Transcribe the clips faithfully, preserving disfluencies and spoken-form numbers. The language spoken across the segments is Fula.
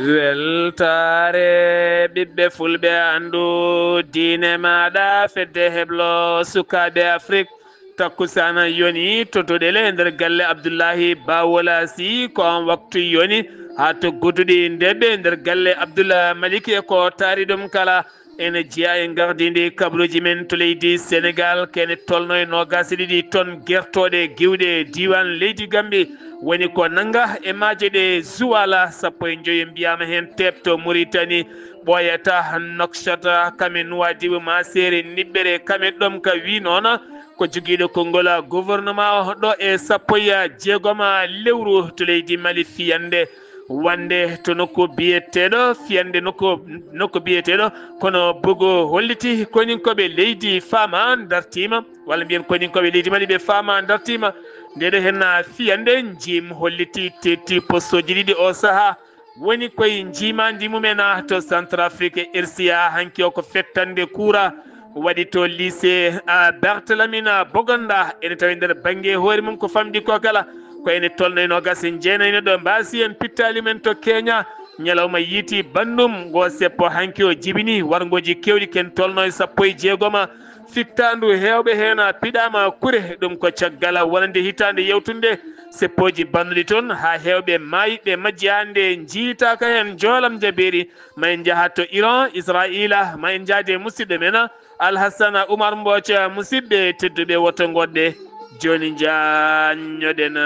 Weltaare ɓiɓɓe fulɓe, anndu diine maaɗa, fedde heblo sukaaɓe Afrik. Takkusana yoni to Doɗele nder galle Abdullahi Bawola Sy, ko on waktu yoni haa to Goduɗi Ndeɓe nder galle Abdullah Maliki e ko taari ɗum kala. Ene jeyaa e ngardiindi kabaruuji men to leydi Senegaal, kene tolno e noogaas e ɗiɗi ton gertooɗe giwɗe diiwaan leydi Gambi, woni ko nannga e maaje ɗe Zuwala sappo e njoyo, mbiyaama heen teeɓto Muritani, ɓooyata Nokshata, kame Nuwaadibu, Maaseere, Niɓɓere, kame ɗom ka wii noon ko jogiiɗo konngol gouvernement o ɗo e sappo e jeegom lewru to leydi Mali fiyande wande to nokku biyeteeɗo fiyande nokku nokku biyeteeɗo kono bogo holliti koninkoɓe leydi faama dartiima walla mbiyen koninkoɓe leydi Mali ɓe faama dartiima ndeɗo henna fiyande njiim holliti tetti postoji ɗiɗi o saha woni koye njiimandi mumen to Centrafrique. Ersiya hanki o ko fettande kuura waɗi to lycée Bartlamina Bogonda ene tawi nder bannge hoore mum ko famɗi ko kala ko ene tolno e noogas e jeenayno ɗo mbaasi en pittaali men to Kenya. Ñalawma yiiti banndum ngo seppo hanki o jibini warngooji keewɗi ken tolno e sappo e jeegoma. Fittaandu heewɓe heen piɗaama kure, ɗum ko caggal wonande hitaande yewtunde seppooji bannuɗi toon, haa heewɓe maayi ɓe majji hannde njiytaaka heen joolam jabeeri. Ma en njahat to Iran, Israa'iila, ma en njaade e musidɗo men Alhassana Oumar Mbooc. Musidɓe tedduɓe, woto ngoɗɗe, jooni njaanñoɗen.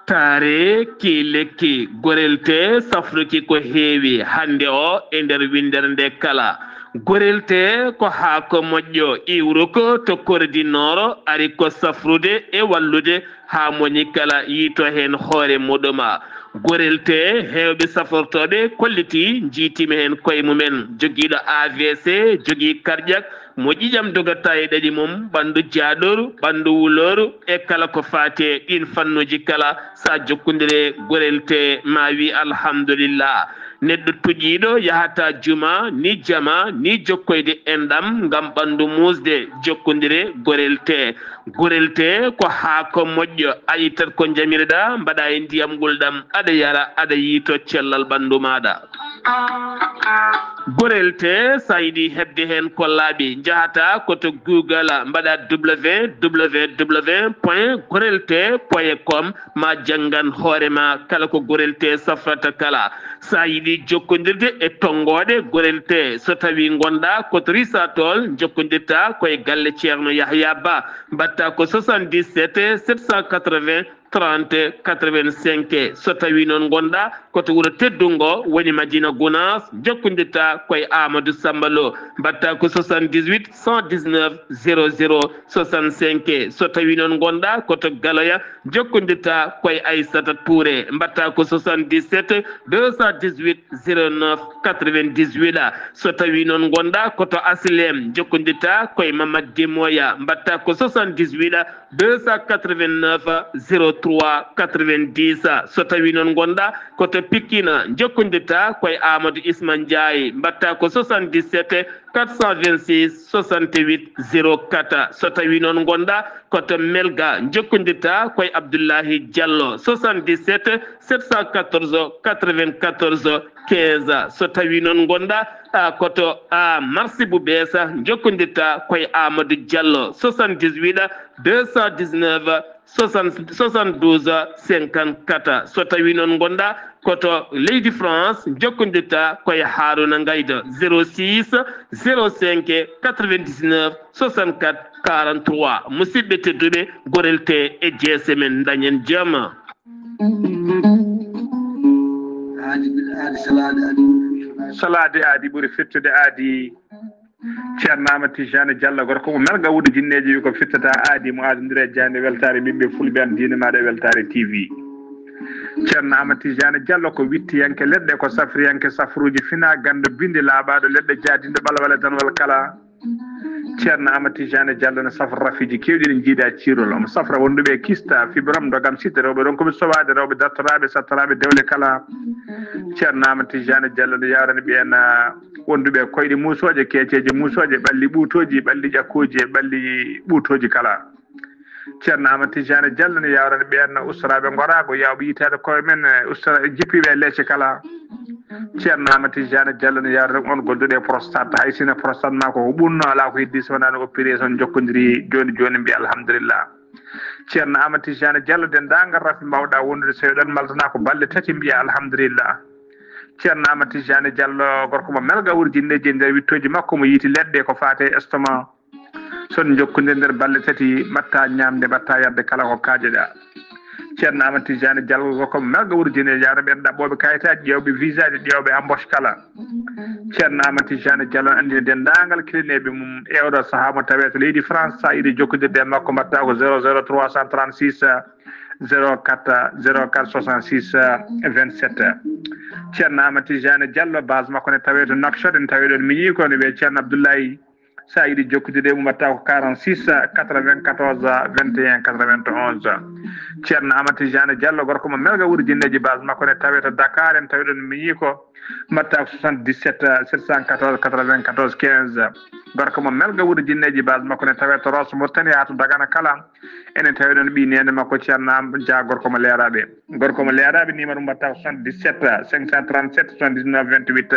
Taare ki lekki gorel te safruki ko heewi hannde o e nder winndere nde kala. Gorel te ko haako moƴƴo iwruko to Kore du Nord ari ko safrude e wallude haa moni kala yiito heen hoore muɗuma. Gorel te heewɓe safortooɓe kolliti njiitima heen koye mumen jogiiɗo A V C jogii karƴak mo ƴiƴam dogata e ɗaɗi mum, ɓanndu jaaɗooru, ɓanndu wulooru e kala ko faati e ɗiin fannuuji kala, so a jokkondire gorel te ma wi alhamdulillah. Neɗɗo tuƴiiɗo yahata juma ni jama ni jokkoyde enɗam ngam ɓanndu muusde, jokkondire gorel te. Gorel te ko haako moƴƴo, a ittat ko njamireɗa mbaɗa e ndiyam ngulɗam aɗa yara aɗa yiito cellal ɓanndu maaɗa. Gorel te sa yiɗi heɓde heen ko laaɓi njahata ko to Google mbaɗa www point gorel te point com ma janngan hoore ma kala ko gorel te safrata kala. Sa yiɗi jokkondirde e tonngooɗe gorel te so tawi ngonɗa ko to Risatol jokkondirta ko e galle Ceerno Yahya Ba mbaɗta ko soixante-dix-sept sept cent quatre-vingts trente quatre-vingt-cinq. So tawi noon ngonɗa ko to wuro teddungo woni Madina Gounass jokkondirta ko e Amadou Samba Lo mbaɗta ko soixante-dix-huit cent dix-neuf zéro zéro soixante-cinq. So tawi noon ngonɗa ko to Galoya jokkondirta ko e Aissata Touré mbaɗta ko soixante-dix-sept deux cent dix-huit zéro neuf quatre-vingt-dix-huit. So tawi noon ngonɗa ko to Aslem jokkondirta ko e Mamad Demoya mbaɗta ko soixante-dix-huit deux cent quatre-vingt-neuf zéro trois quatre-vingt-dix. So tawi noon ngonɗa ko to Pikine jokkondirta ko e Amadou Isma Ndiaye mbaɗta ko soixante-dix-sept quatre cent vingt-six soixante-huit zéro quatre. So tawi noon ngonɗa ko to Melga jokkondirta ko e Abdoullahi Diallo soixante-dix-sept sept cent quatorze quatre-vingt-quatorze quinze. So tawi noon ngonɗa ah, ko to ah, Marsibu Beesa jokkondirta ko e Amadou Diallo soixante-dix-huit deux cent dix-neuf soixante soixante-douze cinquante-quatre. So tawi noon ngonɗa ko to leydi France jokkondirta ko e Haruna Ngaydo zéro six zéro cinq quatre-vingt-dix-neuf soixante-quatre quarante-trois. Musidɓe tedduɓe, gorel te e jeese men, dañen jam. Aadi ɓuri aadi salaade aadi ɓuri fewnaade. Salaade aadi ɓuri fettude aadi. Ceerno Amadou Tijani Diallo gorko mo Melga wuudo jinneeji wi ko fittata aadi mo aadondira e jaande weltaare ɓiɓɓe fulɓe an diine maaɗa e weltaare T V. Ceerno Amadou Tijani Diallo ko wittiyanke leɗɗe ko safriyanke safruuji fina ganndo bindi laaɓaaɗo leɗɗe jaadinɗo ɓalwale danwal kala. Ceerno Amadou Tidiane Diallo ne safra rafiiji keewɗi ɗi njiidaa ciirol. Omo safra wonduɓe e kista, fibrome, ndogam, site, rewɓe ronkuɓe sowaade, rewɓe dartoraaɓe, sattoraaɓe dewle kala. Ceerno Amadou Tidiane Diallo ne yawrani ɓeen, ah, wonduɓe e koyɗe muusooje, keeceeje muusooje, ɓalli ɓuutooji, ɓalli ƴakkooji e ɓalli ɓuutooji kala. Ceerno Amadou Tidiane Diallo ne yawrani ɓeen ustoraaɓe ngoraago, yawɓe yitaade koye men, eh, ustora-, jippiiɓe e leece kala. Ceerno Amadou Tidiane Diallo ne yawrani on gonduɗo e prostate, hay sino prostate ma ko ɓunno alaa ko heddi so wonaa no opération jokkodiri jooni jooni, mbiya alhamdulillah. Ceerno Amadou Tidiane Diallo, denndaangal rafi mbawɗa wondude so eɗon maltana ko balɗe tati, mbiya alhamdulillah. Ceerno Amadou Tidiane Diallo, gorko mo melga wurjinneeji e nder wittooji makko, mo yiiti leɗɗe ko faate estomac. Son jokkondir nder balɗe tati, mbatta ñamde, mbatta yarde kala ko kaajeɗa. Ceerno Amadou Tidiane Diallo ko melga wurjine, yawna ɓen ɗaɓɓooɓe kayitaaji, ƴeewɓe visaaji, ƴeewɓe embauche kala. Ceerno Amadou Tidiane Diallo anndina denndaangal kilineeɓe mum e oɗo sahaa mo tawee to leydi France. So a yiɗi jokkondirde e makko, mbatta ko zéro zéro trois cent trente-six, zéro quatre, zéro quatre soixante-six, vingt-sept. Ceerno Amadou Tidiane Diallo, base makko ne tawee to Nouakchott, en tawee ɗon miñi ko ne wiyee Ceerno Abdoulaye. So a yiɗi jokkondirde e mum, mbatta ko quarante-six quatre-vingt-quatorze vingt et un quatre-vingt-onze. Ceerno Amadou Tidiane Diallo, gorko mo melga wurjinneeji, base makko ne tawee to Dakar, en tawi ɗon miñi ko, mbatta ko soixante-dix-sept sept cent quatorze quatre-vingt-quatorze quinze. Gorko mo melga wurjinneeji, base makko ne tawee to Rosso Mauritanie haa to Dagana kala. Enen tawi ɗon ɓii neene makko Ceerno Am Dia, gorko mo Leeraaɓe. Gorko mo Leeraaɓe, numéro mbatta ko soixante-dix-sept cinq cent trente-sept soixante-dix-neuf vingt-huit.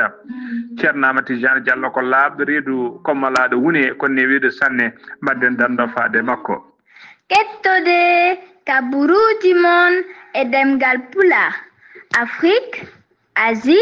Ceerno Amadou Tidiane Diallo ko laaɓɗo reedu, kommalaaɗo wune, kono ne wiyde sanne, mbaɗden dando faade makko. Kettode ka buruuji mon e ɗemngal Pulaar, Afrique, Asie,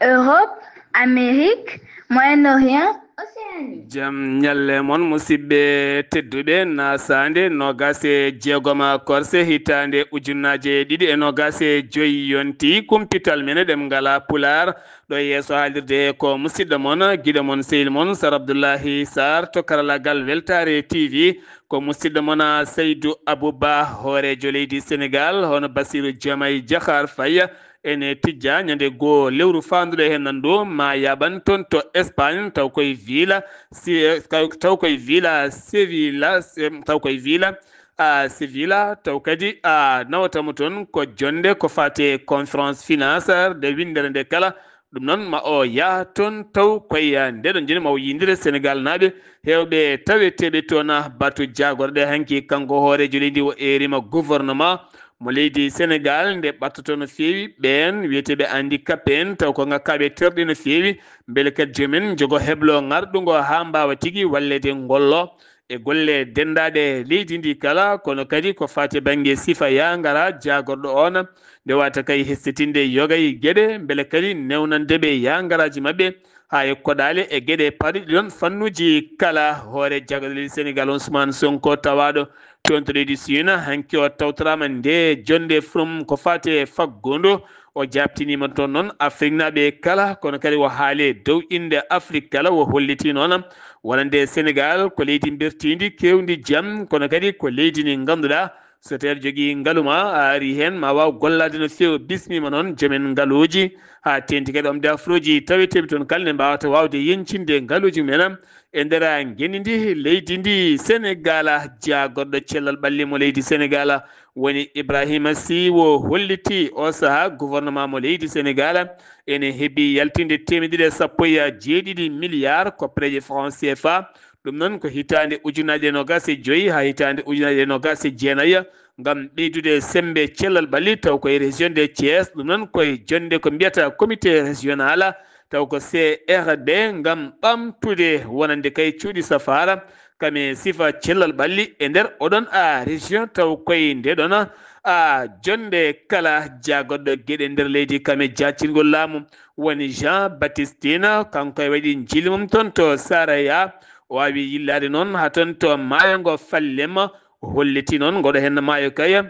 Europe, Amérique, Moyen-Orient, Océanie. Jam ñalle mon, musidɓe tedduɓe, nasaande noogas e jeegom korse hitaande ujunnaje ɗiɗi e noogas e joy yonti, kumpital men e ɗemngal Pulaar. Ɗo yeeso haalirde ko musidɗo mon, giɗo mon, sehil mon, Sar Abdullahi Sarr to karallagal Weltaare T V. Ko musidɗo mon, Seydou Abouba, hooreejo leydi Sénégal, hono Bassirou Diomaye Diakhar Faye, ene tijja ñande goo lewru faanduɗo heen nan ɗo, ma yaaɓan toon to Espagne, taw koye Villa, si, taw, taw koye Villa Sevilla, se-, taw koye Villa, a, Sevilla, taw kadi a nawata mo toon ko jonnde ko faate conférence financière de winndere nde kala. Ɗum noon, ma o yah toon taw koye ndeɗon joni ma o yiyndire Senegal naaɓe heewɓe taweteeɓe toon batu jaagorɗe. Hanki kanko hooreejo leydi o eerima gouvernement mo leydi Senegal nde ɓattoto no feewi ɓeen wiyeteeɓe handicapé en, taw ko ngakkaaɓe terɗe no feewi, mbele kadi joomen njogo heblo ŋarɗungo haa mbaawa tigi walleede ngollo e golle denndaaɗe leydi ndi kala, kono kadi ko faati bannge sifa yaa ngara jaagorɗo oon, nde wata kay hesitinde yoga e geɗe, mbele kadi newnande ɓe yaa ngaraaji maɓɓe haa e koɗaale e geɗe paɗuɗi ɗon fannuuji kala. Hoore jaagorɗo leydi Senegal, Ousmane Sonko, tawaaɗo toon to leydi Sina, hanki o tawtoraama nde jonnde forum ko faati e faggudu. O jaabtiniima toon noon Afriknaaɓe kala, kono kadi o haali e dow innde Afrik kala, o holliti noon wonande Senegal ko leydi mbertiindi, keewndi jam, kono kadi ko leydi ndi ngannduɗaa so tawii aɗa jogii ngalu ma, a arii heen, ma waaw gollaade no feewi. Bismiima noon joomen ngaluuji, haa teeŋti kadi homme d'affaires uji taweteeɓe toon kala ne mbaawata waawde yeñcinde ngaluuji mumen e nder ngenndi ndi leydi ndi Senegal. Jaagorɗo cellal ɓalli mo leydi Senegal woni Ibrahima Sy, o holliti o sahaa gouvernement mo leydi Senegal ene heɓi yaltinde teemedde ɗiɗi e sappo e jeeɗiɗi milliards koppareeje franc C F A. Ɗum noon ko hitaande ujunnaje noogas e joy haa hitaande ujunnaje noogas e jeenayi, ngam ɓeydude semmbe cellal ɓalli, taw koye région de Thiès. Ɗum noon koye jonnde ko mbiyata comité régional, taw ko C R D, ngam ɓamtude wonande kay cuuɗi safaara kame sifa cellal ɓalli e nder oɗon a région, taw koye ndeɗon a jonnde kala jaagorɗo geɗe nder leydi kame jaacingol laamu woni Jean Baptiste Tine, kanko e waɗi njilli mum toon to Saraya. O waawi yillaade noon haa toon to maayo ngo Fallema, o holliti noon ngoɗo heen maayo kay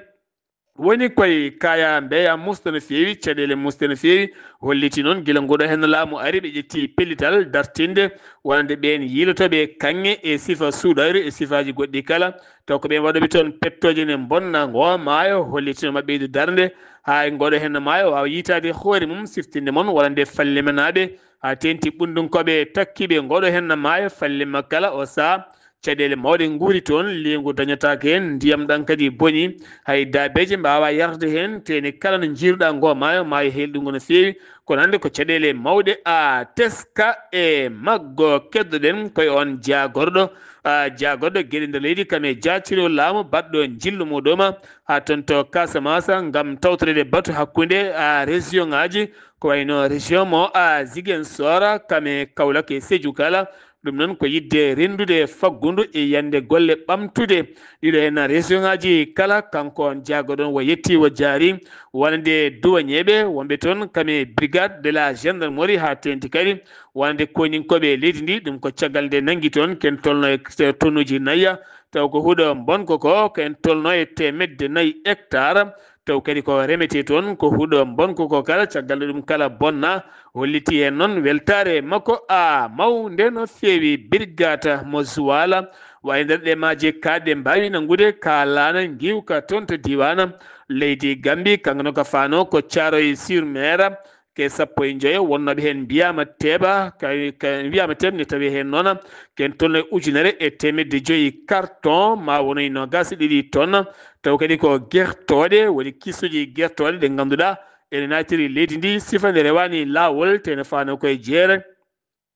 Woni koye kaya mbeya musto no feewi, caɗeele musto no feewi, holliti noon gila ngoɗo heen laamu ari, ɓe ƴetti pellital dartinde wonande ɓeen yiilotooɓe kaŋŋe e sifa suuɗayru e sifaaji goɗɗi kala, taw ko ɓeen waɗooɓe toon pettooje ne bonna ngo maayo, holliti no maɓɓe ɓeydu darnde, haa e ngoɗo heen maayo waawa yiytaade hoore mum, siftinde mon wonande Fallimanaaɓe, haa teeŋti ɓunndunkooɓe takkiiɓe ngoɗo heen maayo, Fallima kala o sahaa, caɗeele mawɗe nguuri toon, liingu dañataake heen, ndiyam ɗam kadi boni. Hay daabeeje mbaawaa yarde heen, teeni kala no njiiruɗaa ngoo maayo, maayo heeli ɗum no feewi. Kono hannde ko caɗeele mawɗe a teska e maggo. Keddoɗen koye oon jaagorɗo, a jaagorɗo geɗe nder leydi, kam e jaaciro laamu baɗɗo njillu muɗum haa toon to Casamance ngam tawtoreede batu hakkunde a région ŋaaji, ko wayno région mo a Ziguinchor, kam e Kaolack e Sédhiou kala. Ɗum noon ko yiɗde renndude faggudu e yande golle ɓamtude ɗiɗo heen région ŋaaji kala. Kanko on jaagoɗon wo yetti wo jaari wonande duwañeeɓe wonɓe toon kam e brigade de la gendarmerie haa teeŋti kadi wonande koyninkooɓe leydi ndi. Ɗum ko caggal nde nanngi toon ken tolno e tonnuuji nayya, taw ko huɗo mbonko ko ken tolno e teemedde nayi hectare. Taw kadi ko remetee toon ko huɗo mbonko ko kala, caggal nde ɗum kala bonna, holliti heen noon weltaare makko a mawnde no feewi. Birgata mo Zuwala, wa e nder ɗemaaji kaaɗɗe mbaawi nanngude ka laana ngiwka toon to diiwaana leydi Gambi, kanko noon ko faano ko Thiaroye sur Mer, ke sappo e njoyo wonnooɓe heen mbiyaama teeɓa, ka, ka mbiyaama teeɓ ne tawi heen noon ken tolno e ujunere e teemedde joyi carton, ma wono e noogaas e ɗiɗi tonnes, taw kadi ko gertooɗe, woni kisuuji gertooɗe ɗe ngannduɗaa ene naatiri leydi ndi, sifa nde rewaani laawol, te ne faano koye jeere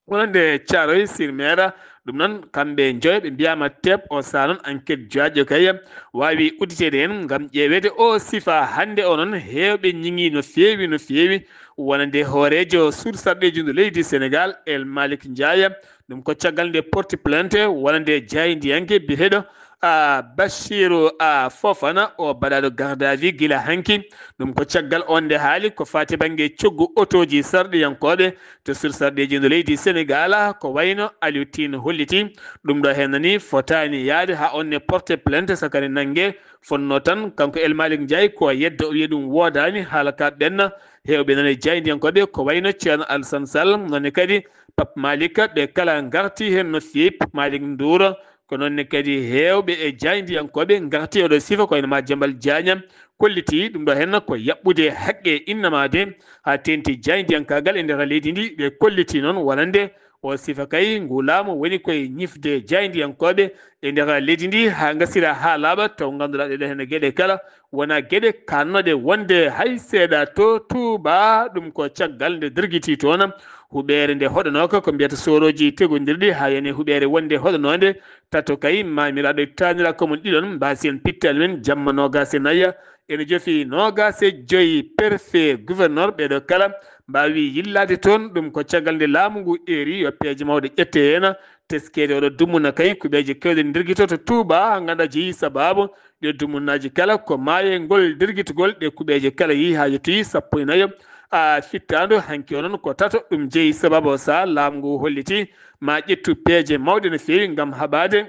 wonande Thiaroye sur Mer. Ɗum noon, kamɓe njoyo ɓe mbiyaama teeɓ, o sahaa noon enquête joyaƴo kay waawi udditeede heen ngam ƴeeweede o sifa. Hannde o noon, heewɓe ñiŋi no feewi, no feewi, wonande hooreejo suudu sarɗeeji ndu leydi Senegaal, El Malick Ndiaye. Ɗum ko caggal nde porti plainte wonande jaayndiyanke biyeteeɗo a Bachiru a Fofana, o baɗaaɗo garde à vue gila hanki. Ɗum ko caggal on nde haali ko faati bannge coggu otooji sarɗiyankooɓe to suudu sarɗeeji ndu leydi Senegaal, ko wayno Aliou Tine holliti. Ɗum ɗo heen ni fotaani yahde haa on ne porte plainte, sakani nannge fonnoo tan. Kanko El Malick Ndiaye ko yedda, o wiya ɗum woodaani, haala ka ɓenna. Heewɓe noon e jaayndiyankooɓe ko wayno Ceerno Alassane Sall, noon ne kadi Pape Malick, ɓe kala ngarti heen no feewi. Pape Malick Ndour, ko noon ne kadi heewɓe e jaayndiyankooɓe ngarti e oɗo sifa, ko wayno Madiambal Diagne, kolliti ɗum ɗo heen ko yaɓɓude haqqe innamaade haa teeŋti jaayndiyankaagal e nder leydi ndi. Ɓe kolliti noon wonande o sifa kay ngu laamu woni koye ñifde jaayndiyankooɓe e nder leydi ndi haa ngasira haa laaɓa, taw ngannduɗaa ɗee ɗoo heen geɗe kala wonaa geɗe kaannoɗe wonde hay seeɗa to Touba. Ɗum ko caggal nde dirgiti toon huɓeere nde hoɗanooka ko mbiyata soorooji tegondirɗi, haa yani huɓeere wonde hoɗanoonde tato kay maamiraaɗo e taaniraaɗo mum ɗiɗon mbaasi en pittaali men jamma noogaas e nayi ene jofi noogaas e joyi préfet, gouverneur, ɓeeɗo kala mbaawi yillaade toon. Ɗum ko caggal nde laamu ngu eeri yo peeje mawɗe ƴette heen, teskeede oɗo dumunna kay kuɓeeje keewɗe ndirgito to Touba, ngannduɗaa jeyi sabaabu ɗi o dumunnaaji kala ko maaye ngol dirgitgol ɗe kuɓeeje kala yehi haa yettoyi sappo e nayo a fittaandu. Hanki o noon ko tato ɗum jeyi sabaabu o sahaa laamu ngu holliti ma ƴettu peeje mawɗe no feewi ngam haɓaade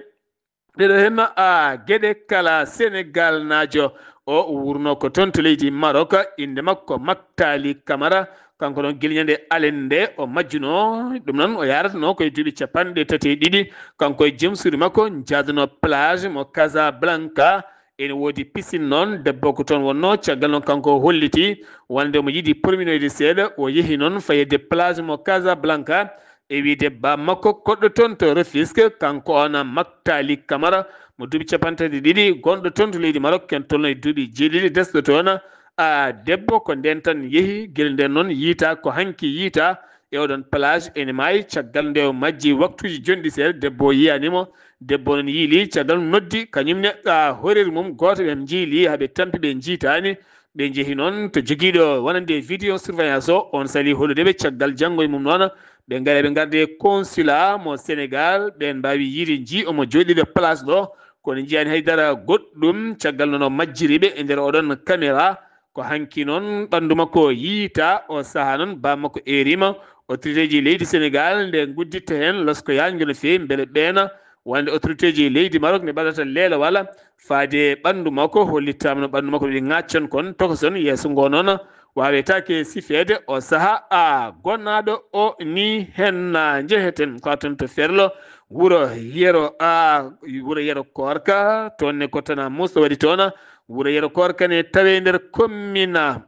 ɗeɗo heen a geɗe kala. Senegal naajo o wurno ko toon to leydi Maroc, innde makko Maktali Camara. Kanko noon gila ñande alende o majjuno, ɗum noon o yaratno koye duuɓi capanɗe tati e ɗiɗi. Kanko e joom suudu makko njaaduno plage mo Casablanca. Ene woodi piscine noon, debbo ko toon wonno. Caggal noon kanko o holliti wonde omo yiɗi porminoyde seeɗa, o yehi noon fayede plage mo Casablanca. E wiide ba makko koɗɗo toon to Rufisque, kanko on Maktali Camara mo duuɓi capanɗe tati e ɗiɗi, gonɗo toon to leydi Maroc, ken tolno e duuɓi jeeɗiɗi desɗo toon. A debbo ko nden tan yehi, gila nden noon yiita ko hanki yiita e oɗon plage ene maayi. Caggal nde o majji waktuuji jonɗi seeɗa, debbo o yiyaani mo. Debbo noon yiili, caggal noddi kañum ne a horeeru mum gooto, ɓe njiili haa ɓe tampi, ɓe njiitaani. Ɓe njehi noon to jogiiɗo wonande vidéo surveillance o, on sali holude ɓe. Caggal janngo e mum noon ɓe ngari, ɓe ngarde consulat mo Sénégal, ɓeen mbaawi yiide njii omo jooɗiiɗo place ɗo, kono njiyaani hay dara goɗɗum. Caggal noon o majjiri ɓe e nder oɗon caméra. Ko hanki noon ɓanndu makko yiita, o sahaa noon ba makko eerima. Autorité ji leydi Sénégal nde ngudditta heen losko yaajngo no feewi, mbele ɓeena wonande autorité ji leydi Maroc ne mbaɗata leelewal faade ɓanndu makko, hollitaama no ɓanndu makko ɗi ŋaaccan kon tokoson yeeso ngo noon waawetaake sifeede. O sahaa a gonnaaɗo o ni heen na njeheten ko ton to Ferlo, wuro Yero a wuro Yero Koorka, toon ne ko Tana Muusa waɗi toon. Wuro Yero Koorka ne tawee nder commune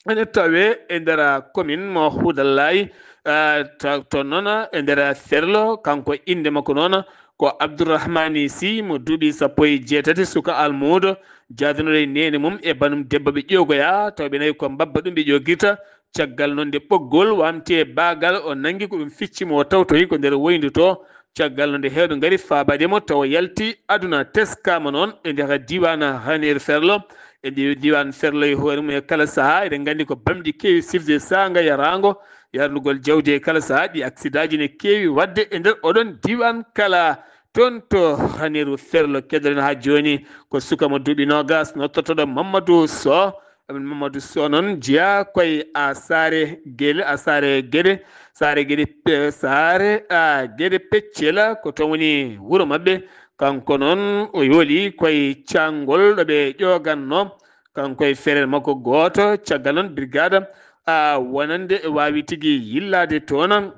ene tawee e nder commune mo Hudallaayi, eh, ta- toon noon e nder Ferlo, kanko innde makko noon ko Abdourahmani Sy mo duuɓi sappo e jeetati, suka almuudo, jaadunooɗo e neene mum e banum debbo ɓe ƴoogoya, taw ɓe nayi ko mbabba ɗum ɓe ƴoogirta. Caggal noon nde ɓoggol wamti e baagal o nanngi ko ɗum ficci mo o tawtoyi ko nder woyndu to. Caggal noon nde heewɓe ngari faabaade mo tawa yalti aduna teskaama noon e nder diiwaan Haneer Ferlo. E ndi diiwaan Ferlo e hoore mum e kala sahaa eɗen nganndi ko bamɗi keewi sifde saanga yaraango, yarlugol jawdi e kala sahaa ɗi aksidaaji ne keewi waɗde e nder oɗon diiwaan kala. Toon to Haneeru Ferlo keddoɗen haa jooni ko suka mo duuɓi noogas nodtotoɗo Mamadou Sow. Mamadou Sow noon jeyaa koye a Saare Gele, a Saare Gede, Saare Gede, pe- Saare a Gede Peccela, ko toon woni wuro maɓɓe. Kanko noon o yooli koye caangol ɗo ɓe ƴooganno, kanko e fereer makko gooto. Caggal noon brigade a wonande waawi tigi yillaade toon.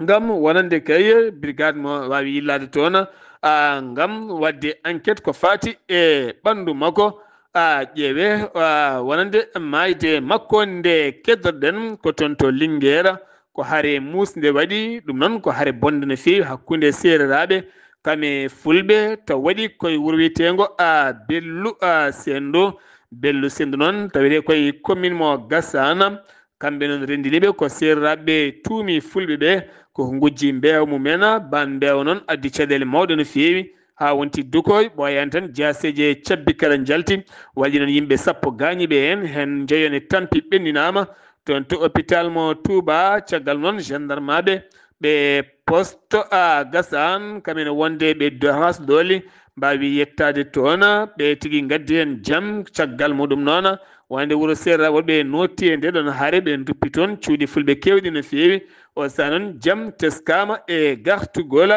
Ngam wonande kay brigade mo waawi yillaade toon, a, ngam waɗde enquête ko faati e ɓanndu makko, a, ƴeewe, a, wonande maayde makko nde keddoɗen ko toon to Linguère, ko hare muusnde waɗi, ɗum noon ko hare bonde no feewi hakkunde seereraaɓe kam e fulɓe, taw waɗi koye wuro wiyeteengo a Bellu a Senndu. Bellu Senndu noon tawetee koye commune mo Gassana. Kamɓe noon renndini ɓe ko seereraaɓe tuumi fulɓe ɓe ko ngujji mbeewa mumen, baan mbeewa noon addi caɗeele mawɗe no feewi, haa wonti dukoy ɓooyaani tan, jaaseeje cabbi kala njalti, waɗi noon yimɓe sappo gaañi ɓe heen, heen njoyo ne tampi ɓenninaama toon to hôpital mo Touba. Caggal noon gendarmaaɓe ɓe poste a Gassane, kamɓe ne wonde ɓe Doras Dooli, mbaawi yettaade toon, ɓe tigi ngaddi heen jam. Caggal muɗum noon, wonande wuro Seera, woɗɓe nootti e nde ɗon hare, ɓe nduppi toon cuuɗi fulɓe keewɗi no feewi. O sahaa noon jam teskaama e gartugol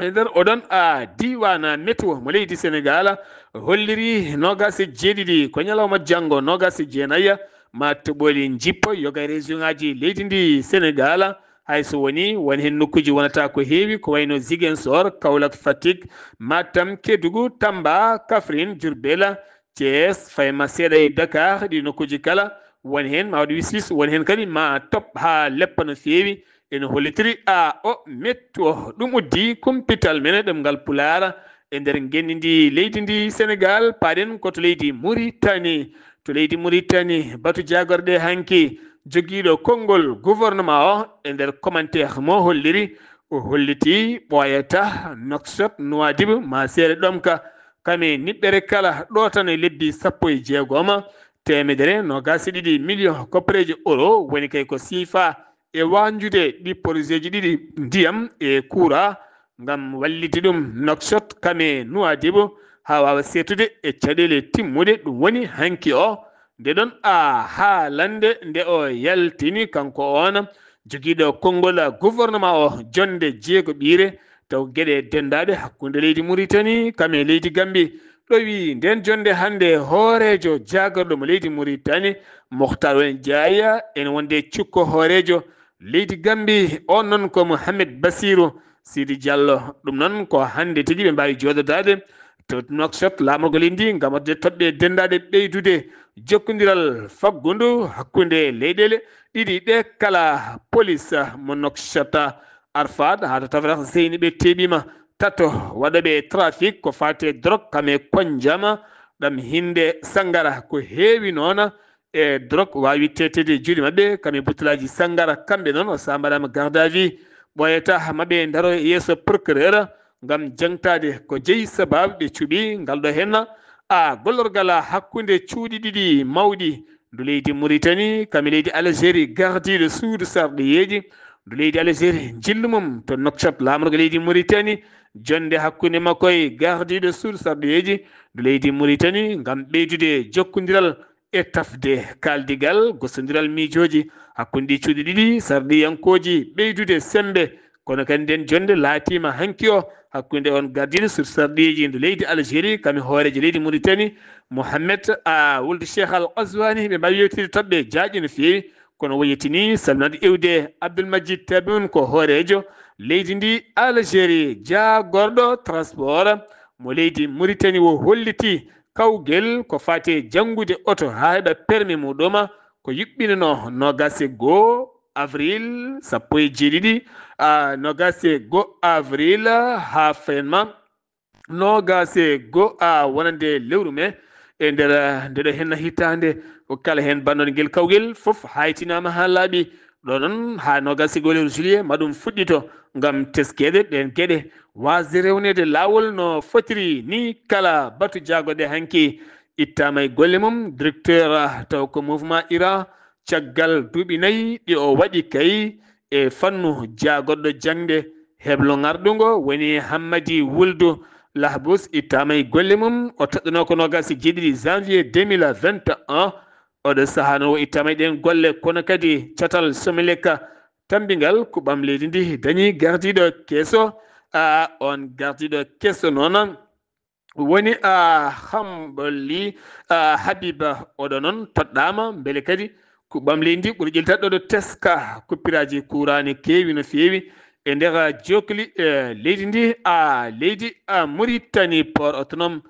e nder oɗon a diiwaan météo mo leydi Senegaal, holliri noogaas e jeeɗiɗi ko ñalawma janngo noogaas e jeenayi, ma toɓooli njippo yoga e région ŋaaji leydi ndi Senegaal, hay so woni won heen nokkuuji wonata ko heewi, ko wayno Ziguinchor, Kaolack, Fatick, Matam, Kédougou, Tamba, Kaffrine, Diourbel, Thiès, fayma seeɗa e Dakar, ɗi nokkuuji kala won heen ma waɗ wis wis, won heen kadi ma toɓ haa leppa no feewi. Ene hollitiri a o metto ɗum uddi kumpital men ɗemngal Pulaar e nder ngenndi ndi leydi ndi Senegaal. Paaɗen ko to leydi Muritani. To leydi Muritani, batu jaagorɗe hanki, jogiiɗo konngol gouvernement o e nder commentaire mo holliri, o holliti ɓooyata Nouakchott, Nouadhibou, ma seere ɗomka, kame niɓɓere kala ɗo tan e lebbi sappo e jeegoma, teemedere noogaas e ɗiɗi million koppareeje euro woni kay ko siifa e waanjude ɗi projet ji ɗiɗi ndiyam e kuura ngam wallitde ɗum Nouakchott kame Nouadhibou haa waawa seetude e caɗeele timmuɗe. Ɗum woni hanki o nde ɗon a haalande nde o yaltini kanko on jogiiɗo konngol gouvernement o jonnde jeego ɓiire taw geɗe denndaaɗe hakkunde leydi Muritani kame leydi Gambi. Ɗo wi nden jonnde hannde hooreejo jaagorɗo mo leydi Muritani Moktar Won Jaaya ene wonde cukko hooreejo leydi Gambi, on noon ko Mohamed Basiru Sidi Diallo. Ɗum noon ko hannde tigi ɓe mbaawi jooɗodaade to Nouakchott laamorgo leydi ndi ngam waɗde toɓɓe denndaaɗe ɓeydude jokkondiral faggundu hakkunde leyɗeele ɗiɗi ɗe kala. Police mo Nouakchott Arfad haa to Tafrax Seyni ɓe teɓiima tato waɗooɓe trafic ko faati e drogue kame konjama ɗam hinde sangara ko heewi noona e drogue waawi teteede e juuɗe maɓɓe kame butulaaji sangara. Kamɓe noon o sahaa mbaɗaama garde à vue, ɓooyata maɓɓe ndaro e yeeso procureur ngam jaŋtaade ko jeyi sabaabu ɓe cuɓi ngal ɗo henna a gollorgal hakkunde cuuɗi ɗiɗi mawɗi ndu leydi Muritani kame leydi Algérie gardiiɗo suudu sarɗiyeeji ndu leydi Algérie njillu mum to Nouakchott laamorgo leydi Muritani jonnde hakkunde makko e gardiiɗo suudu sarɗiyeeji ndu leydi Muritani ngam ɓeydude jokkondiral e tafde kaaldigal gostondiral miijooji hakkunde ɗi cuuɗi ɗiɗi sarɗiyankooji ɓeydude semmbe Kono kadi nden jonnde laatiima hanki o hakkunde on gardiiɗo sur sarɗiiji ndu leydi Algérie, kam e hooreejo leydi Mauritanie, Mohamed a wulde Cheikh Al Ghazouani, ɓe mbawi yewtide toɓɓe jaaƴe no feewi. Kono woyetini salminade iwde Abdoul Majid Tebboune ko hooreejo leydi ndi Algérie, jaagorɗo transport mo leydi Mauritanie, o holliti kawgel ko faati e janngude oto haa heɓa permis muɗum, ko yuɓɓinanoo noogaas e goo avril, sappo e jeeɗiɗi, a, noogaas e goo avril haa fenma noogaas e goo a wonande lewru mee. E nder, a, ndeɗo henna hitaande, ko kala heen bannoɗo ngel kawgel fof haytinaama haa laaɓi. Ɗo noon haa noogaas e goo lewru juillet ma ɗum fuɗɗito ngam teskeede ɗeen geɗe, waasde rewneede laawol no fotiri ni. Kala batu jaagoɗe hanki ittaama e golle mum. Directeur, a, taw ko mouvement Iran, caggal duuɓi nayi ɗi o waɗi kay e fannu jaagoɗɗo jaŋde, heblo ŋarɗungo woni Hammadi Wuldu Lahbus ittaama e golle mum. O toɗɗanoo ko noogaas e jeeɗiɗi janvier deux mille vingt et un. Oɗo sahaa noon o ittaama e ɗeen golle, kono kadi catal Somelec tammbingal kuɓɓam leydi ndi dañi gardiiɗo keso. A, on gardiiɗo keso noon woni, a, Hambali, a, Habiba. Oɗo noon toɗɗaama mbele kadi kuɓɓam leydi ndi ɓuri ƴellitaade ɗo teska kuppiraaji kuuraaji keewi no feewi e nder jookli, e, leydi ndi, a, leydi, a, Mauritanie, port autonome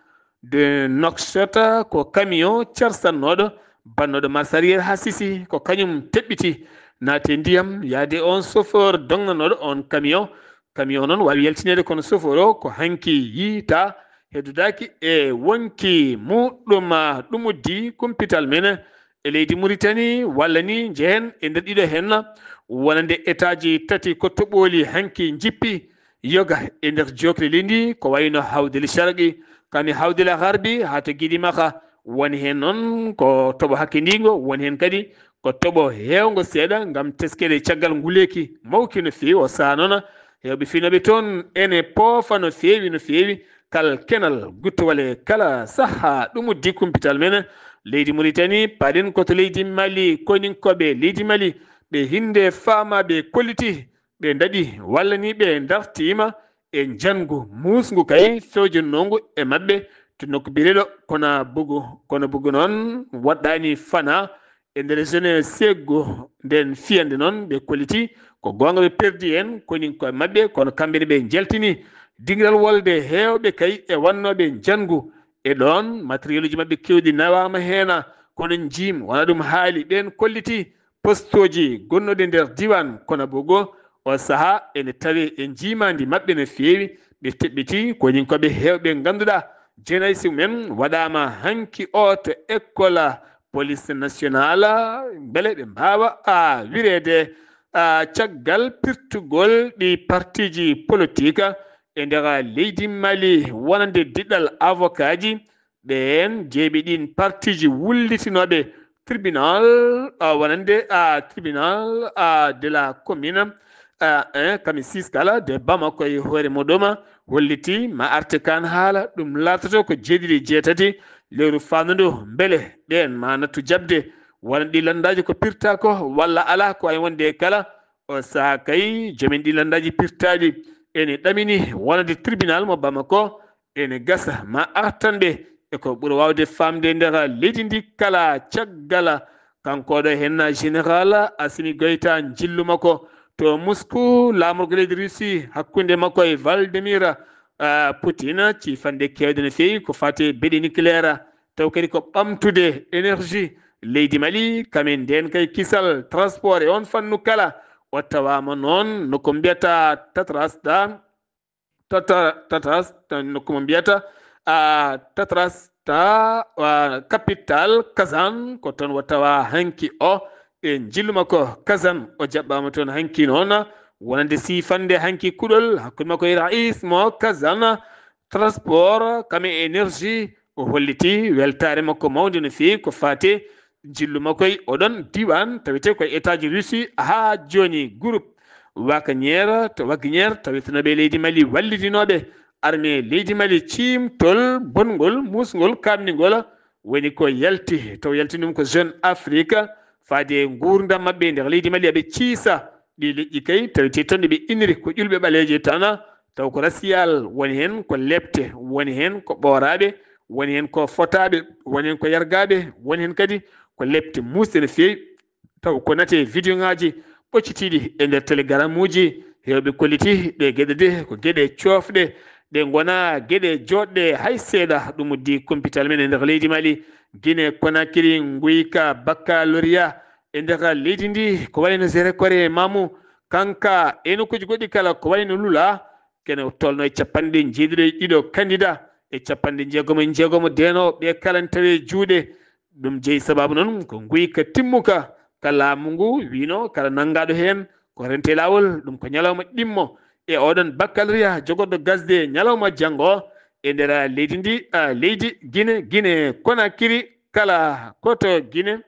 de Nouakchott. Ko camion carsannooɗo bannooɗo marche arrière haa sisi, ko kañum teɓɓiti naati e ndiyam yaade on chauffeur dognanooɗo on camion. Camion noon waawi yaltineede, kono chauffeur o ko hanki yiytaa, heddodaaki e wonki muɗum. Ɗum uddi kumpital men e leydi Mauritanie, walla ni njehen e nder ɗiɗo heen wonande etaaji tati ko toɓooli hanki njippi yoga e nder jookli leydi, ko wayno Hawdil Sharqi, kami Hawdil Gharbi haa to Gidimaxa. Woni heen noon ko toɓo hakkindiingo, woni heen kadi ko toɓo heewngo seeɗa ngam teskeede caggal nguleeki mawki no feewi. O sahaa noon heewɓe finooɓe toon ene poofa no feewi, no feewi kal kenal guttowal e kala sahaa. Ɗum uddi kumpital men leydi Mauritanie, paɗen ko to leydi Mali. Koninkooɓe leydi Mali ɓe hinnde faamaaɓe kolliti, ɓe ndaɗi walla ni ɓe ndartiima e njanngu muusngu kay fewjanoongu e maɓɓe to nokku biyeteeɗo Konabugu. Konabugu noon waɗɗaani fana e nder zone seeggo nden fiyande noon ɓe kolliti ko goonga ɓe perdi en koni koye maɓɓe, kono kamɓe ne ɓe njaltini dingiral wolde heewɓe kay e wannooɓe njanngu e ɗoon. Matériel uji maɓɓe keewɗi nawaama heena, kono njiim wona ɗum haali. Ɓeen kolliti postooji gonnooɗi nder diiwaan Konabugu. O sahaa ene tawee e njiimaandi maɓɓe no feewi. Ɓe teɓɓiti koninkooɓe heewɓe ngannduɗaa jeenaysi mumen waɗaama hanki o to école police nationale, mbele ɓe mbaawa, a, wireede, a, caggal pirtugol ɗi partiiji politik e nder leydi Mali wonande diɗɗal avocatji. Ɓeen jeeɓi ɗiin partiiji wullitinooɓe tribunal, a, wonande, a, tribunal, a, de la commune, a, un, kami six kala de Bamako e hoore muɗum holliti ma arte kaan haala ɗum laatoto ko jeeɗiɗi jeetati lewru faandu ndu, mbele ɓeen ma nattu jaɓde wonande ɗi lanndaaji ko pirtaa ko walla alaa. Ko wayi wonde kala o sahaa kay joomen ɗi lanndaaji pirtaaɗi ene ɗamini wonande tribunal mo Bamako. Ene gasa ma artan ɓe e ko ɓuri waawde faamde nder leydi ndi kala caggal. Kanko ɗo henna Général Assimi Goïta njillu makko to Moscou, laamorgo leydi Russie hakkunde makko e Vladimir, ah, Poutine, ciifande keewde no feewi ko faati e beɗe nucléaire, taw kadi ko ɓamtude énergie leydi Mali, kamen nden kay kisal transport e on fannu kala. O tawaama noon nokku mbiyata Tatrasta, Tata-, Tatas, tan nokku mo mbiyata, ah, Tatras, ta, ah, capital Kazan, ko toon o tawa hanki o, e njillu makko Kazan, o jaɓɓaama toon hanki noon, wonande siifande hanki kuɗol hakkunde makko e Rais mo Kazan Transport, kam e énergie, o holliti weltaare makko mawnde no feewi ko faati njillu makko e oɗon diiwaan tawetee ko e État-ji Russie haa jooni. Groupe Wagner, to Wagner, tawetenooɓe e leydi Mali, wallidinooɓe armée leydi Mali, ciimtol bonngol, muusngol, kaamningol, woni ko yalti, taw yalti ɗum ko Jeune Afrique, faade e nguurndam maɓɓe e nder leydi Mali, aɓe ciisa Ɗi leƴƴi kay tawete toon ɗi ɓe inniri ko ƴulɓe ɓaleeje tan, taw ko rasiyal woni heen, ko lepte woni heen, ko ɓooraaɓe woni heen, ko fotaaɓe woni heen, ko yargaaɓe woni heen kadi, ko lepte muusɗe no feewi. Taw ko nate video ŋaaji ɓoccitiiɗi e nder telegaramuuji, heewɓe kolliti ɗe geɗe de ko geɗe coofɗe, ɗe ngona geɗe jooɗɗe hay seeɗa. Ɗum uddi kumpital men e nder leydi Mali, Guinée Conakry, nguyka baccalauréat e nder leydi ndi, ko wayno Zéro Corée Mamou, kanka e nokkuuji goɗɗi kala ko wayno Lula, kene tolno e capanɗe jeeɗiɗo e ɗiɗo kandida e capanɗe jeegomo e jeegomo deno ɓe kala ne tawe juuɗe. Ɗum jeyi sababu noon ko nguyka timmuka ka laamu ngu wino kala nanngaɗo heen ko rente laawol. Ɗum ko ñalawma ɗimmo e oɗon baccalauréat jogorɗo gasde ñalawma janngo e nder leydi ndi, a, leydi Guinée, Guinée Conakry, kala koto Guinée.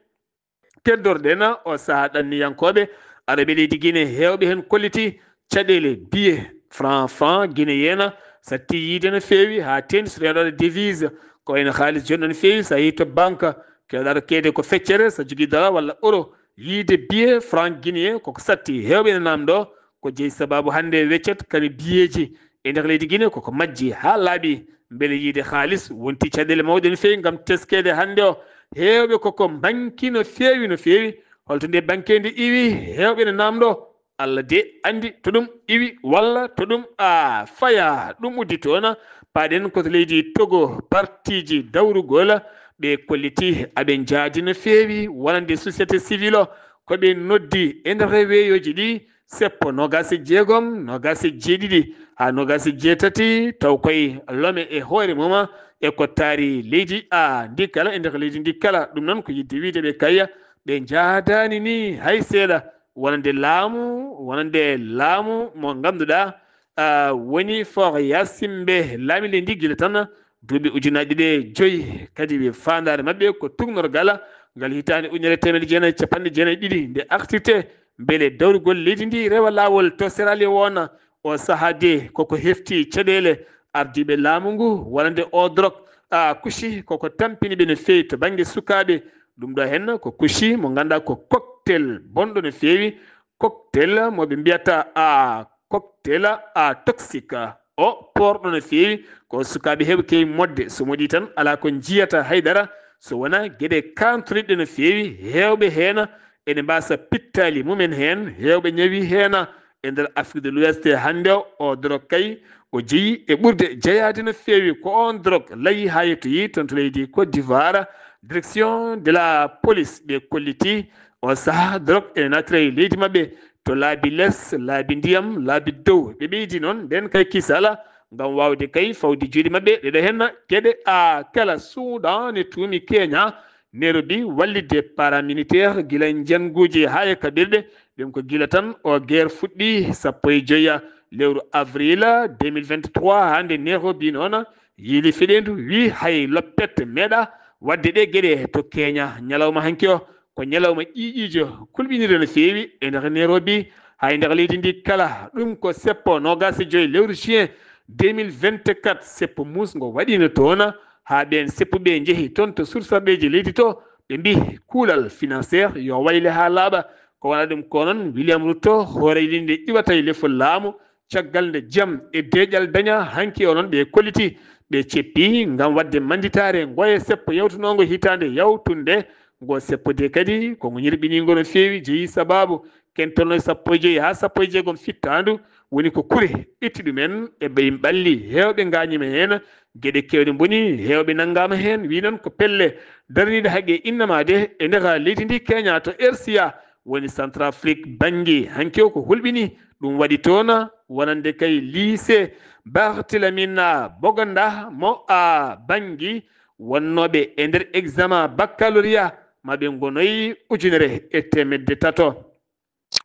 Keddorɗen o saha ɗanniyankooɓe arooɓe leydi Guinée, heewɓe heen kolliti caɗeele biye franc, franc guinéen satti yiide no feewi haa teeŋti so reenɗo devise, ko wayno haalis jonɗo no feewi. So a yehii to banque, keewɗa to keede ko feccere, so a jogii dollar walla euro, yiide biye franc guinéen koko satti. Heewɓe ene naamndoo ko jeyi sababu hannde weccet kadi biyeeji e nder leydi Guinée koko majji haa laaɓi. Mbele yiide haalis wonti caɗeele mawɗe no feewi ngam teskeede hannde o? Heewɓe koko mbanki no feewi, no feewi. Holto nde banke nde iwi? Heewɓe ene naamndoo. Allah de anndi to ɗum iwi walla to ɗum, a, faya. Ɗum uddi toon, paaɗen ko to leydi Togo, partiiji dawrugol ɓe kolliti aɓe njaadi no feewi wonande société civile o, ko ɓe noddi e nder weeyooji ɗi, seppo noogaas e jeegom, noogaas e jeeɗiɗi haa noogaas e jeetati, taw koye Lome e hoore mum e ko taari leydi, a, ndi kala, e nder leydi ndi kala. Ɗum noon ko yiɗde wiyde ɓe kay ɓe njaadaani ni hay seeɗa wonande laamu, wonande laamu mo ngannduɗaa, a, woni Faure Gnassingbé, laami leydi ndi gila tan duuɓi ujunnaaje ɗiɗi e joy. Kadi ɓe faandaare maɓɓe ko tuugnorgal ngal hitaande ujunere e teemedde jeenayi e capanɗe jeenayi e ɗiɗi nde artirtee, mbele dawrugol leydi ndi rewa laawol to Sierra Leone. O sahaa de koko hefti caɗeele ardiiɓe laamu ngu wonande o drogue, a, kushi koko tampini ɓe no feewi to bannge sukaaɓe. Ɗum ɗo heen ko kushi mo ngannduɗaa ko cocktail bonɗo no feewi, cocktail mo ɓe mbiyata, a, cocktail, a, toxique. O poorɗo no feewi, ko sukaaɓe heewɓe keewi moɗde. So moɗii tan, alaa ko njiyata hay dara so wonaa geɗe kaantoriɗe no feewi. Heewɓe heen ene mbaasa pittaali mumen heen, heewɓe ñawi heen e nder Afrique de l'Ouest hannde o. O drogue kay o jeyi e ɓurde jeyaade no feewi. Ko oon drogue layi haa yettoyi toon to leydi Côte d'Ivoire. Direction de la police ɓe kolliti o sahaa drogue ene naatira e leydi maɓɓe to laabi les, laabi ndiyam, laabi dow. Ɓe ɓeydi noon ndeen kay kisal ngam waawde kay fawde juuɗe maɓɓe. Ɗeɗo heen geɗe, a, kala suuɗaani tuumi Kenya, Nairobi wallitde paramilitaire gila njannguuji haa e kaɓirɗe. Ɗum ko gila tan o guerre fuɗɗi sappo e joya lewru avril deux mille vingt-trois haa nde Nairobi noon yiili feɗeendu, wii hay loppet meeɗa waɗde ɗe geɗe to Kenya. Ñalawma hanki o ko ñalawma ƴiiƴiijo kulɓiniiɗo no feewi e nder Nairobi, haa e nder leydi ndi kala. Ɗum ko seppo noogaas e joy lewru juin deux mille vingt-quatre, seppo muusngo waɗiino toon, haa ɓeen seppuɓe njehi toon to sursarɗeeji leydi to, ɓe mbii kuulal financier yo wayle haa laaɓa. Ko wona ɗum ko noon William Ruto, hooreejo nde iwata e lefol laamu, caggal nde jam e deeƴal daña, hanki o noon ɓe kolliti, ɓe ceppi ngam waɗde mannditaare ngoye seppo yawtunoongo hitaande yawtunde. Ngo seppo de kadi ko ngo ñirɓiniingo no feewi, jeyi sababu ken tolno e sappo e joyi haa sappo e jeegom fittaandu, woni ko kure itti ɗumen e ɓe ɓalli, heewɓe ngaañiima heen, geɗe keewɗe mboni, heewɓe nanngaama heen. Wi noon ko pelle daraniiɗe haqqe innamaade e nder leydi ndi Kenya to R C A, woni Centrafrique bannge hanki o ko hulɓini. Ɗum waɗi toon wonande kay lycée Barthélemina Boganda mo a bannge wonnooɓe e nder examen baccalauréat maɓɓe ngonoyi ujunere e teemedde tato.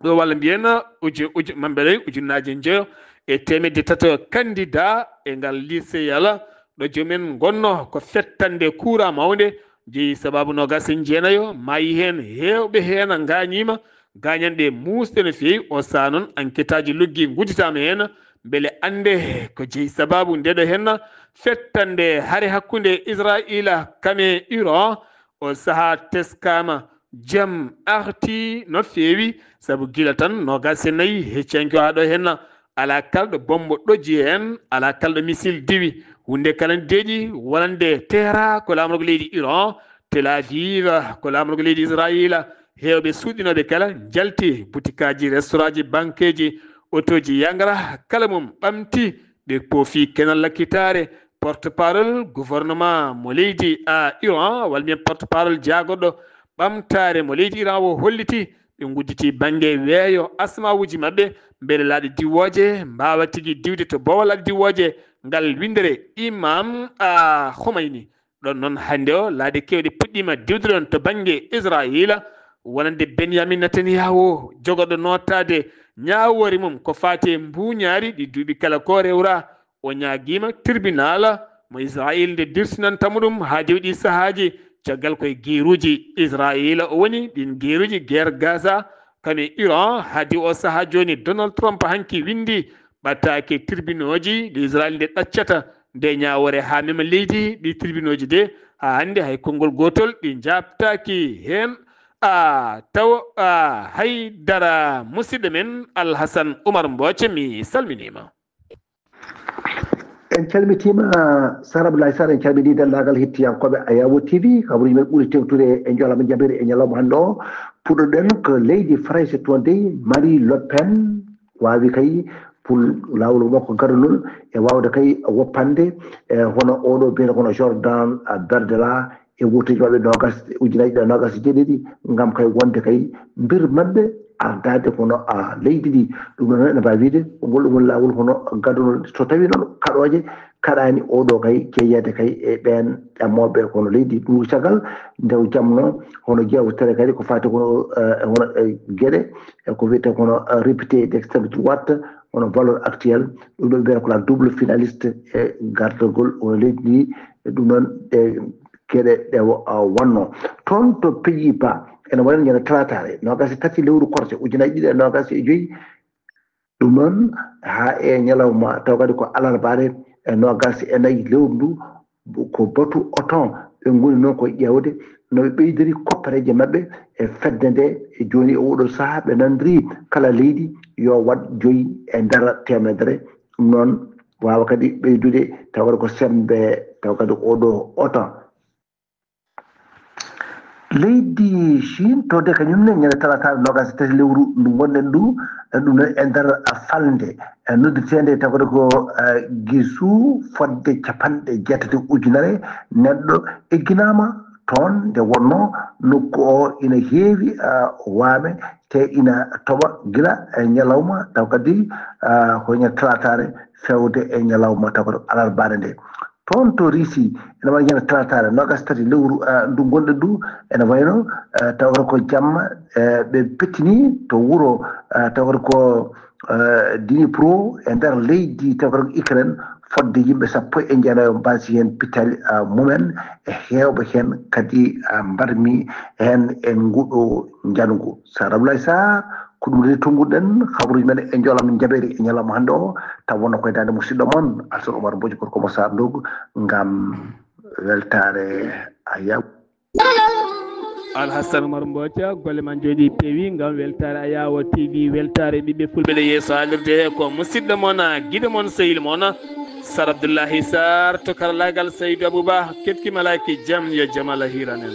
Ɗo walla mbiyen uju-, uju-, mamɓe ɗoy ujunnaaje njoyo e teemedde tato candidat e ngal lycée yala ɗo joomumen ngonno ko fettande kuura mawnde jeyi sababu noogaas e jeenayo maayi heen, heewɓe heen ngaañiima, gaañanɗe muusɗe no feewi. O sahaa noon, anketaaji luggi ngudditaama heen, mbele annde ko jeyi sababu ndeɗo heen fettande hare hakkunde Israayiila kame Iran. O sahaa teskaama Jam arti no feewi, sabu gila tan noogaas e nayi hecci hanki o haa ɗo henna, alaa kala ɗo bommbo ɗoji heen, alaa kala ɗo misil diwi. Huunde kala ne deeƴi, wonande Tehran ko laamorgo leydi Iran, Tel Aviv ko laamorgo leydi Israayiila. Heewɓe suuɗinooɓe kala njalti, butikaaji, restoraaji, bankeeji, otooji yangara, kala mum ɓamti. Ɓe poofi kenal lakkitaare. Porte-parole gouvernement mo leydi a Iran, walla mbiyen porte-parole jaagorɗo ɓamtaare mo leydi Iran o holliti, ɓe ngudditi bannge weeyo asmawuuji maɓɓe, mbele laaɗe diwooje mbaawa tigi diwde to boowal laaɗe diwooje ngal winndere Imam a Khomeini. Ɗon noon hannde o, laaɗe keewɗe puɗɗiima diwde ɗon to bannge Israayiila, wonande Benyamin Netanyahu, jogorɗo nootaade ñaawoore mum ko faati e mbuuñaari ɗi duuɓi kala ko rewra. O ñaagiima tribunal mo Israayiil nde dirtinanta mo ɗum haa dewɗi sahaaji, caggal koye geeruuji Israayiila o woni, ɗiin geeruuji, guerre Gaza, kam e Iran. Haa o sahaa jooni, Donald Trump hanki winndi ɓataake tribunooji ɗi Israayiil nde ɗaccata nde ñaawoore haa mema leydi. Ɗi tribunooji de, haa hannde hay konngol gootol ɗi njaabtaaki heen. A taw a hay dara, musidɗo men Alhasan Umar Mbooce, mi salminiima. En calmitiima, Sara Abdoulaye Sarr, en calminii denndaangal hettiyankooɓe Ayawo T V. Kabaruuji men ɓuri tewtude e njolama jaɓiri e ñalawma hannde o. Puɗɗoɗen ko leydi Farayse, toon dey Marie Le Pen waawi kay pul laawol makko gadunol e waawde kay woppande e hono oɗo biyete kono Jordan Bardella e wooteeji maɓɓe noogas, ujunaaji ɗiɗi e noogas e jeeɗiɗi, ngam kay wonde kay mbir maɓɓe ardaade kono a leydi ndi. Ɗum ɗon ene mbaawi wiyde ko ngol ɗum woni laawol hono gadunol, so tawii noon kaɗooje kaɗaani oɗo kay jeyeede kay e ɓeen ƴamooɓe kono leydi. Ɗum ko caggal nde o jamno hono jeewtere kadi ko faati kono e hono e geɗe e ko wiyetee kono réputé d'extrême droite, hono Valeurs Actuelles, ɗum ɗo wiyetee ko la double finaliste e gardagol hono leydi ndi. E ɗum noon ɗe geɗe ɗe wonno toon to Pays-Bas, ene waɗa ñande talaataare noogaas e tati lewru korse ujunaaji ɗiɗi e noogaas e joyi. Ɗum noon haa e ñalawma taw kadi ko alarbaare e noogaas e nayi lewru ndu, ko batu OTAN ɓe ngoni noon ko ƴeewde no ɓe ɓeydiri koppareeje maɓɓe e fedde nde. E jooni e oɗo sahaa ɓe nanndiri kala leydi yo waɗ joyi e nder teemedere. Ɗum noon waawa kadi ɓeydude taw kadi ko semmbe taw kadi oɗo OTAN. Leydi Chine towde kañum ne ñande talaataare noogaas e tati lewru ndu ngonɗen ndu, ɗum noon e nder falnde noddeteende taw kadi ko gisu fodde capanɗe jeetati ujunere neɗɗo egginaama toon nde wonnoo nokku o ina heewi waame te ina toɓa gila e ñalawma taw kadi ko ñande talaataare feewde e ñalawma taw kadi alarbaare nde. Toon to Russie ene waɗa ñande talaataare noogaas tati lewru ndu ngonɗen ndu, ene wayno tawata ko jamma ɓe pettini to wuro tawata ko Dnipro e nder leydi tawata ko Ukraine, fodde yimɓe sappo e jeenayo mbaasi heen pittaali mumen e heewɓe heen kadi mbarmi heen e nguɗo njanngu. Sara Abdoulaye Sarr, ko ɗum reni tonnguɗen kabaruuji men e njolama jaɓeeri e ñalawma hannde o, taw wonno koye daande musidɗo mon Alsan Oumar Mbodji, gorko mo Sarr Ndogu, ngam weltaare Ayawo. Alhasan Oumar Mbodji, golle ma njooɗi peewi ngam weltaare Ayawo T V, weltaare ɓiɓɓe fulɓe ɗe yeeso haalirde he ko musidɗo mon, giɗo mon, sehil mon Sar Abdoullahi Sarr, to karallaagal Saydou Abouba, ketki malaaki jam, yo jam Allah hiiran en.